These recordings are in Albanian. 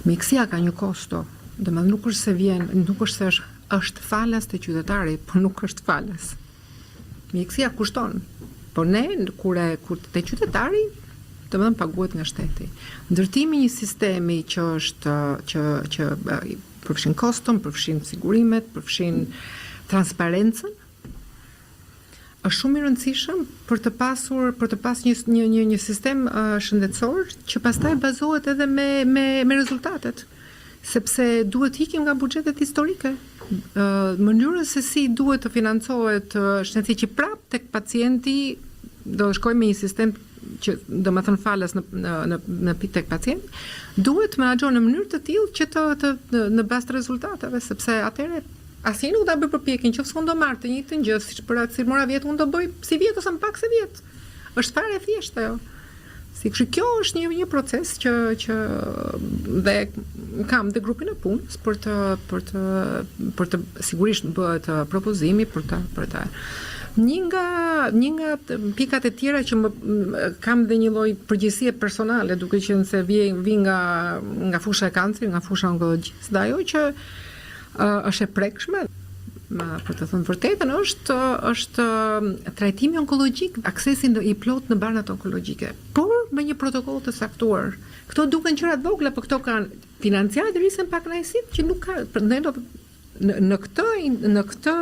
Mjekësia ka një kosto, domethënë nuk është se vjen, nuk është se është është falas te qytetari, por nuk është falas. Mjekësia kushton, por ne kur e kur te qytetari domethënë paguhet nga shteti. Ndërtimi i një sistemi që është që që përfshin koston, përfshin sigurimet, përfshin transparencën, është shumë i rëndësishëm për të pasur për të pas një një një, një sistem uh, shëndetësor që pastaj bazohet edhe me me me rezultatet sepse duhet ikim nga buxhetet historike. Uh, mënyrën se si duhet të financohet uh, shëndetësia që prap tek pacienti do të shkojmë me një sistem që do të thënë falas në në në në tek pacienti, duhet të menaxhohet në mënyrë të tillë që të të në, në bazë të rezultateve, sepse atëherë asnjë nuk do bëj përpjekjen, nëse unë do marr të njëjtën gjë siç për atë si mora vjet, unë do bëj si vjet ose më pak se vjet. Është fare e thjeshtë ajo. Si kështu kjo është një një proces që që dhe kam dhe grupin e punës për të për të për të sigurisht bëhet propozimi për të për të Një nga një nga pikat e tjera që më kam dhe një lloj përgjegjësie personale duke qenë se vi vi nga nga fusha e kancerit, nga fusha e onkologjisë, dhe ajo që uh, është e prekshme ma, për të thënë vërtetën është është trajtimi onkologjik, aksesi në, i plot në barnat onkologjike, por me një protokoll të caktuar. Këto duken gjëra të vogla, por këto kanë financiare dhe rrisin pakënaqësitë që nuk ka, ne do në, në këtë në këtë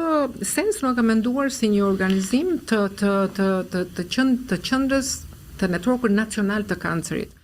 sens unë kam menduar si një organizim të të të të të, qend, të qendrës të networkut nacional të kancerit.